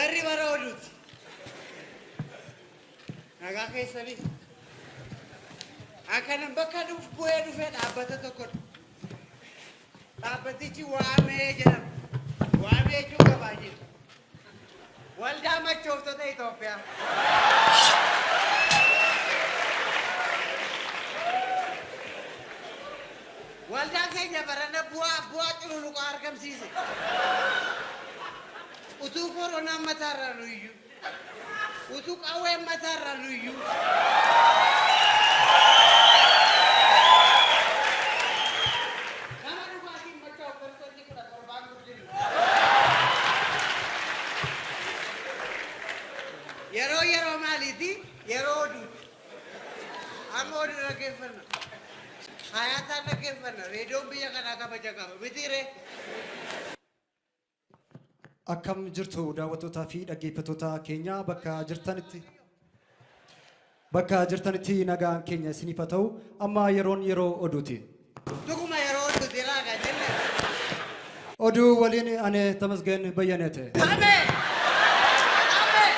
Barri bara oduuti. Nagaa keessanii. Akkanan bakka dhufu bu'ee dhufee dhaabbata tokkodha. Dhaabbatichi Waamee jedhama. Waamee jechuun gabaa jira. Waldaa Machooftota Itoophiyaa. Waldaan keenya barana bu'aa bu'aa cululuqaa argamsiise. Utuu koronaan mataarraa nu iyyuu. Utuu qawween mataarraa nu iyyuu. Nama dhugaatiin machaa'u 17% guddinna. Yeroo yeroo maaliiti? Yeroo oduuti. Amma oduu dhaggeeffanna. Hayaataan dhaggeeffanna. Reediyoon biyya kanaa kabaja qaba. Mitiiree? Akkam jirtu daawwattootaa fi dhaggeeffattoota keenya bakka jirtanitti bakka jirtanitti nagaan keenya isiniif haa ta'u. Amma yeroon yeroo oduuti. Dhuguma yeroo oduuti raaga jenne. Oduu waliin ani Tamasgeen Bayyaneete. Tamee! Tamee!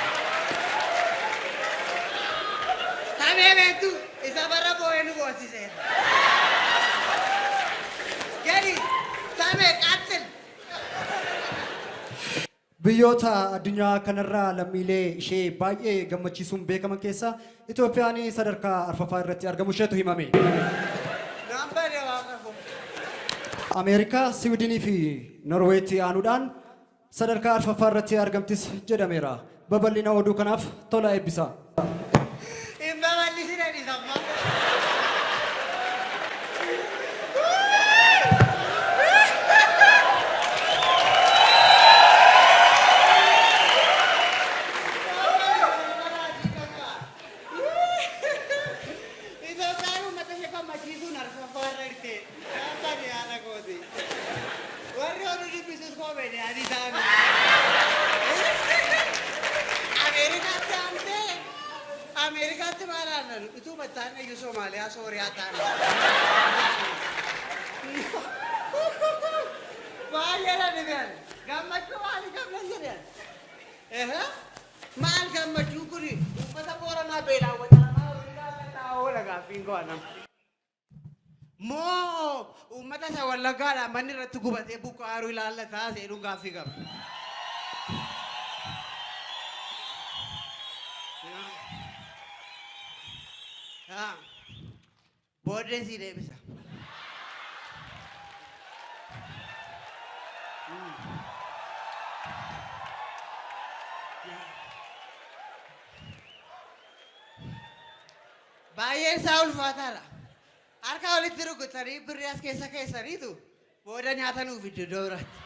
Tamee beektu isa bara boo'ee nu boossiseera. Gadi tamee qaxxil. Biyyoota addunyaa kanarraa lammiilee ishee baay'ee gammachiisuun beekaman keessaa Itoophiyaan sadarkaa arfaffaa irratti argamu isheetu himame. Naan bade waaqa koo. Ameerikaa, Siwiidinii fi Norweetti aanuudhaan sadarkaa arfaffaa irratti argamtis jedhameera. Babal'ina oduu kanaaf Tola Eebbisaa. Hin babal'isina dhisamma. Itoophiyaan uummata ishee gammachiisuun arfaffaa irra jirti. Kan yaada kooti. Warri oduu dubbisus koomediyaanii ta'an. Ameerikaatti aantee Ameerikaatti maal aannan utuu mattaan iyyuu Soomaaliyaa Sooriyaa ta'an. Baay'ee na dhibe. Gammachuu maalii qabna jedhan. Maal gammachuun kun uummata Booranaa beelaan wacaramaa olii oola gaaffiin koo anam. Moo uummata isa Wallaggaadhaan manni irratti gubatee buqqa'aaru ilaallataa jedhuun gaaffii qaba. Booddee sii deebisa. Baay'een isaa ulfaataadha. Harka walitti rukutanii birrii as keessa keessaniitu booda nyaata nuuf fiddu iddoo biraatti.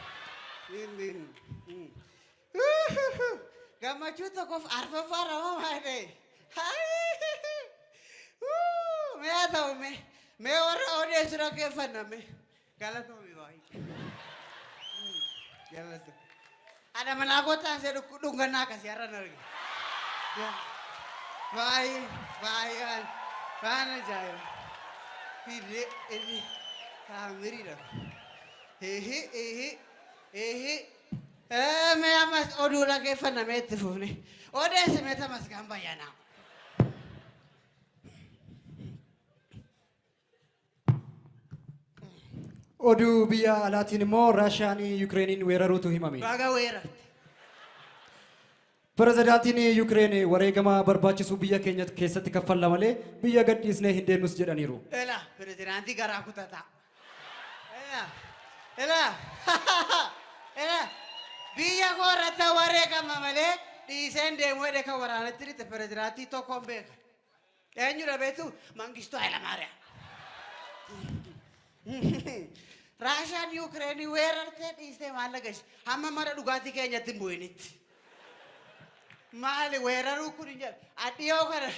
Gammachuu tokkoof arfaffaa rama maal ta'e? Mee haa ta'u mee mee warra odeessu dhaggeeffanna mee galatoomi baay'ee. Galatoomi. Haadha manaa koo taansee dhungannaa akkasii har'a hin argine. Baay'ee baay'ee waan waan ajaa'iba. Hidde hidde taamiriidha. Ehi ehi ehi. Mee ammas oduu dhaggeeffanna mee itti fufne. Odeessi mee Tamasgaan Bayyanaa. Oduu biyya alaatiin immoo Raashiyaan Yukireeniin weeraruutu himame. Baga weerarte. Pirezidaantiin Yukireen wareegama barbaachisu biyya keenya keessatti kaffalla malee biyya gadhiisnee hin deemnus jedhaniiru. Ela pirezidaantii garaa kutataa. Ela ela ela biyya koo irratti wareegama malee dhiiseen deemuu jedhee kan waraanatti lixe pirezidaantii tokkoon beeka. Eenyudha beektu? Mangistuu Hayilamaariyaam. Raashaan Yuukireenii weerartee dhiistee maallaqa ishee hamma mana dhugaatii keenyatti hin bu'initti. Maali weeraruu kun hin jedhu. Dhiyoo kana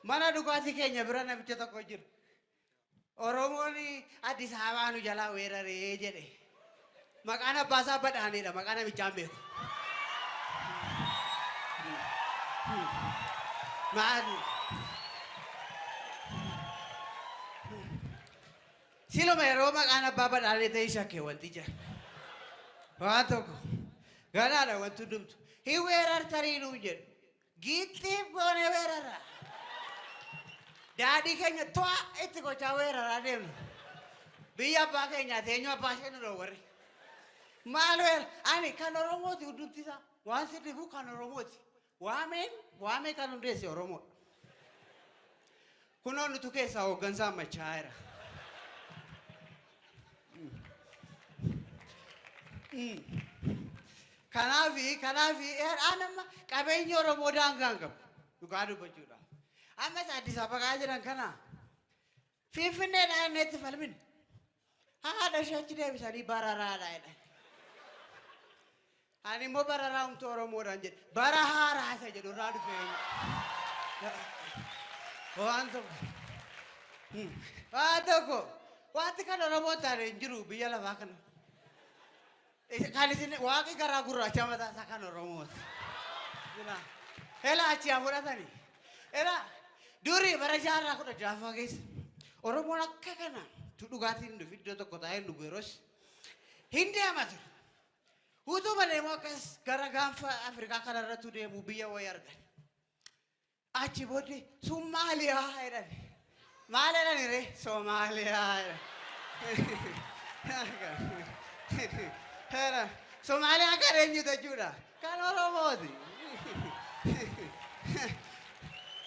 mana dhugaatii keenya bira namicha tokko jira. Oromoon Addis Ababaa nu jalaa weeraree jedhe. Maqaan abbaa isaa Badhaaneedha. Maqaa namichaa hin beeku. Maali? Siluma yeroo maqaan abbaa Badhaanee ta'e shakke wanti jira. Waan tokko ganaadha wanti hundumtu. Hin weerartanii nuun jedhu. Giixxiif goone weerarra. Daadhii keenya to'a itti gochaa weeraraa deemna. Biyya abbaa keenyaati eenyu abbaa ishee nu dhoowwarri. Maal weera ani kan Oromooti hundumti isaa waan si dhibu kan Oromooti. Waameen waamee kan hundeesse Oromoodha. Kunoo nutu keessaa hooggansaa machaa'aa jira. Kanaafi aan amma qabeenyi Oromoo daangaa hin qabu. Dhugaa dubbachuudhaaf. Ammas Addis Ababaa jiran kana Finfinneedhaan inni itti falmine. Haadha ishee achi deebisanii bararaadha jedhan. Ani immoo bararaa humtuu Oromoodhaan jedhe. Bara haaraa isa jedhu irraa dhufe. Waan tokko. Waan tokko. Wanti kan Oromoo taane hin jiru biyya lafaa kana. Kan isin waaqi garaa gurraacha mataa isaa kan Oromooti. Ela achi haa fudhatani. Ela durii bara jaarraa 16ffaa keessa Oromoon akka kana tu dhugaatiin hin dhufi iddoo tokko taa'ee hin dhugu yeroos hin deema ture. Utuma deemu akkas gara gaanfa Afrikaa kanarrattu deemu biyya wayii argan. Achi booddee sun maaliyaa jedhan. Maal jedhani ree? Somaaliyaa jedhan. Somaaliyaa kan eenyutu jechuudha? Kan Oromooti.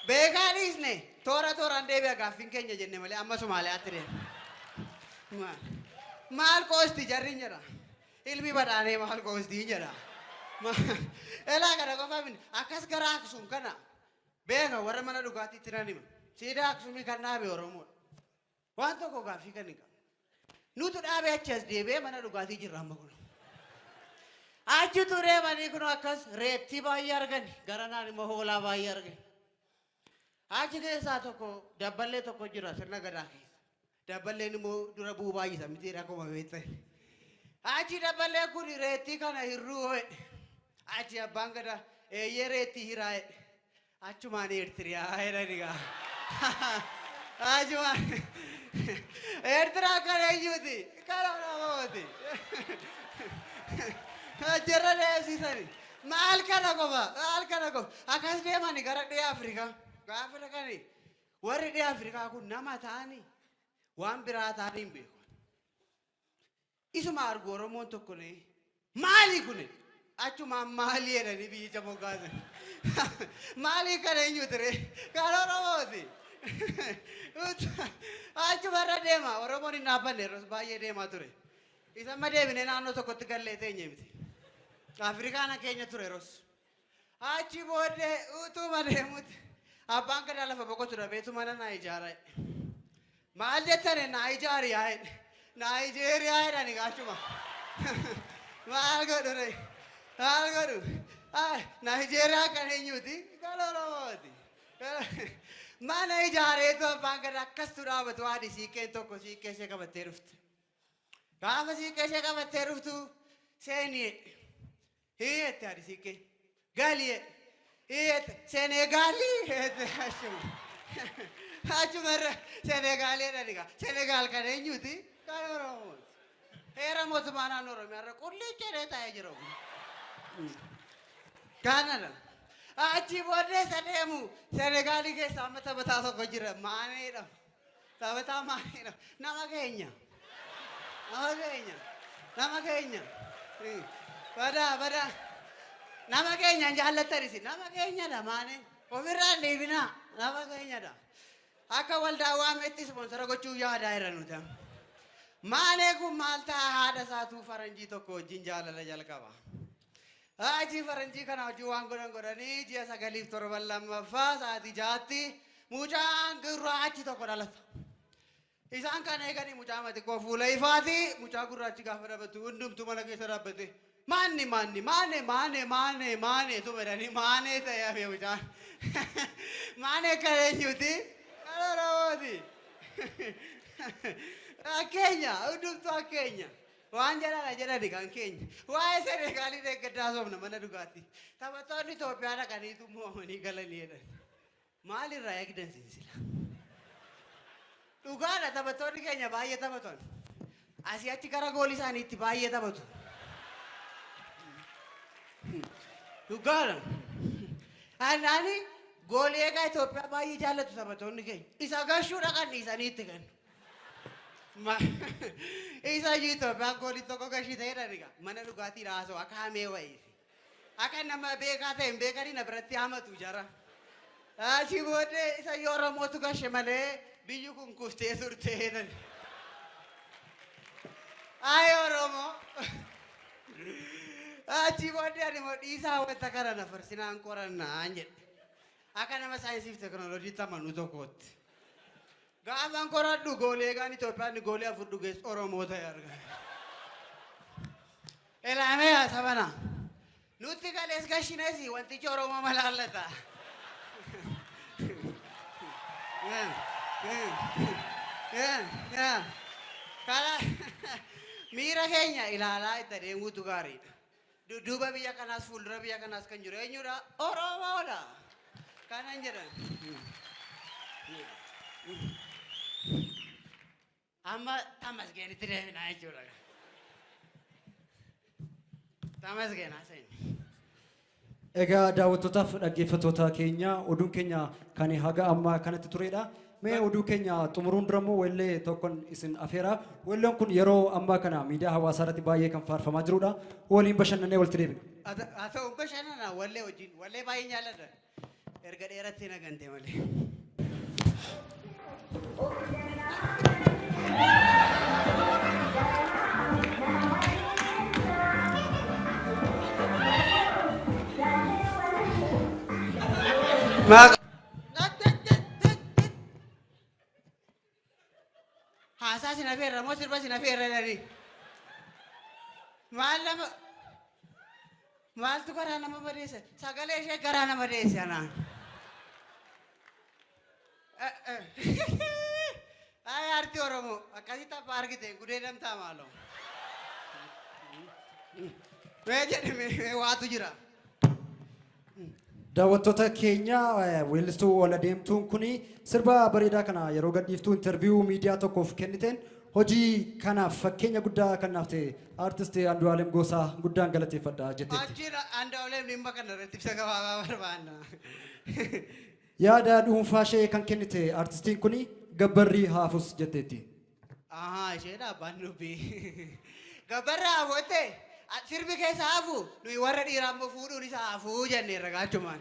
Beekaa dhiisne toora tooraan deebi'a gaaffiin keenya jenne malee amma Somaaliyaatti deema. Maal qoosti jarri jedha. Ilmi badhaanee maal qoostii jedha. Elaa kana qofa miti akkas gara Aksum kana beeka warra mana dhugaatiitti nan hima. Siidaa Aksumii kan dhaabe Oromoodha. Waan tokko gaaffii kan hin qabu. Nutu dhaabee achi as deebi'ee mana dhugaatii jirra amma kun. Achi turee manii kun akkas reettii baay'ee argani. Garanaan immoo hoolaa baay'ee argani. Achi keessaa tokko dabballee tokko jira sirna gadaa keessa. Dabballeen immoo dura bu'uu baay'isa miti akkuma beektan. Achi dabballeen kun reettii kana hirruu jedhe. Achi abbaan gadaa eeyyee reettii hiraa jedhe. Achumaan Eertiriyaa jedhani gaa. Achumaan Eertiraa kan eenyuti? Kan Oromooti. Jarra deemsisani. Maal kana qofa? Maal kana qofa? Akkas deemani gara dhiha Afrikaa. Gaafa dhaqani warri dhiha Afrikaa kun nama ta'anii waan biraa ta'anii hin beeku. Isuma argu Oromoon tokko ne maali kun? Achumaan maali jedhanii biyyicha moggaasan. Maali kana eenyuti ree? Kan Oromooti. Achuma irra deema. Oromoon hin dhaabbanne yeroo baay'ee deemaa ture. Isa amma deebinee naannoo tokkotti gallee teenye miti. Afrikaan keenya ture yeroos. Achi booddee utuma deemutti abbaan gadaa lafa boqotu dhabeetu mana naa ijaara. Maal jettani naa ijaari yaa jedhe. Naayijeeriyaa jedhani achuma. Maal godhu ree? Maal godhu? Naayijeeriyaa kan eenyuti? Kan Oromooti. Mana ijaareetu abbaan gadaa akkastu dhaabatu haadhi siiqqeen tokko siiqqee ishee qabattee dhufte. Gaafa siiqqee ishee qabattee dhuftu seeni jedhe. Hii jette haadhi siiqqee. Gali jedhe. Hii jette. Senegaalii jette achuma. Achuma irra Senegaalii jedhani gaa. Senegaal kan eenyuti? Kan Oromooti. Heera mootummaa naannoo Oromiyaa irra qullicha jedhee taa'ee jira kun. Kanadha. Achi booddee isa deemu Senegaalii keessa amma taphataa tokko jira. Maanee jedhama. Taphataa Maanee jedhama. Nama keenya. Nama keenya. Nama keenya. Badaa badaa. Nama keenya hin jaallattan isin. Nama keenyadha Maaneen. Ofirraa hin dhiibinaa. Nama keenyadha. Akka waldaa waametti ispoonsara gochuu yaadaa jira nuti amma. Maanee kun maal ta'a haadha isaatuu faranjii tokko wajjin jaalala jalqaba. Haajii faranjii kana wajjin waan godhan godhanii ji'a 9f torban lammaffaa sa'aatii 6tti mucaan gurraachi tokko dhalata. Isaan kan eeganii mucaa xiqqoo fuula ifaati mucaa gurraachi gaafa dhalatu hundumtuu mana keessa dhaabbate maanni maanni maane maane maane maane tu jedhanii maanee ta'ee hafe mucaan. Maanee kan eenyuti? Kan Oromooti. Akkeenya hundumtuu akkeenya. Waan jedhana jedhani kan keenya. Waa'ee Senegaalii deeggaddaa soofna mana dhugaatii. Taphattoonni Itoophiyaa dhaqaniitu mo'amanii galanii jedhan. Maalirraa eegdan sinsila? Dhugaadha taphattoonni keenya baay'ee taphatan. Asii achi gara goolii isaaniitti baay'ee taphatu. Dhugaadha. Ani goolii eegaa Itoophiyaa baay'ee jaallatu taphattoonni keenya. Isa gashuudha kan dhiisanii itti kennu. Isa iyyuu Itoophiyaan goolii tokko gashii ta'edha egaa. Mana dhugaatii haasa'u akka hamee wayii. Akka nama beekaa ta'e hin beekanii na biratti hamatu jara. Achii booddee isa iyyuu Oromootu gashe malee biyyi kun kuftee turte jedhan. Ayi Oromoo. Achii booddee ani immoo dhiisaa wanta kana na farsinaan qorannaan jedhe. Akka nama saayinsii fi teekinooloojiitti amanu tokkootti. Gaafan qoradhu goolii eegaan Itoophiyaan goolii 4 dhugees Oromoo ta'e arga. Ilaamee yaa sabana. Nutti galees gashines wantichi Oromoo malaallata. Kana miira keenya ilaalaa itti adeemuutu gaariidha. Dudduuba biyya kanaas fuuldura biyya kanaas kan jiru eenyudha? Oromoodha. Kanan jedhan. Amma Tamasgeenitti deebinaa jechuudha. Tamasgeen haasa'in. Egaa daawwattootaaf dhaggeeffattoota keenya, oduun keenya kan haga ammaa kanatti turedha. Mee oduu keenya xumuruun dura immoo weellee tokkon isin afeera. Weelleen kun yeroo ammaa kana miidiyaa hawaasaa irratti baay'ee kan faarfamaa jirudha. Waliin bashannanee walitti deebina. Haa ta'u, bashannana wallee wajjin, wallee baay'ee jaalladha. Erga dheeratti na gante malee. Haasaa sin hafeerra moo sirba sin hafeerra jedhanii. Maal nama maaltu garaa nama madeesse? Sagalee ishee garaa nama madeesse anaan. Ay, aartii Oromoo akkasitti abbaa argite gudeedamtaa maaloo. Mee jedhe, mee waatu jira. Daawwattoota keenya, weellistuu ol adeemtuun kun sirba bareedaa kana yeroo gadhiiftuu interview miidiyaa tokkoof kenniteen, hojii kanaaf fakkeenya guddaa kan naaf ta'e aartist Andu'aalem Gosaa guddaan galateeffadha jetteetti. Achiin Andu'aalem dhimma kana irratti ibsa gabaabaa barbaanna. Yaada dhuunfaa ishee kan kennite aartistiin kun gabbarrii haafus jetteetti. Ahaa, isheedha abbaan dubbii. Gabbarra hafu jette, sirbi keessa hafu, nuyi warra dhiiraa immoo fuudhuun isa hafuu jenneerra gaachumaan.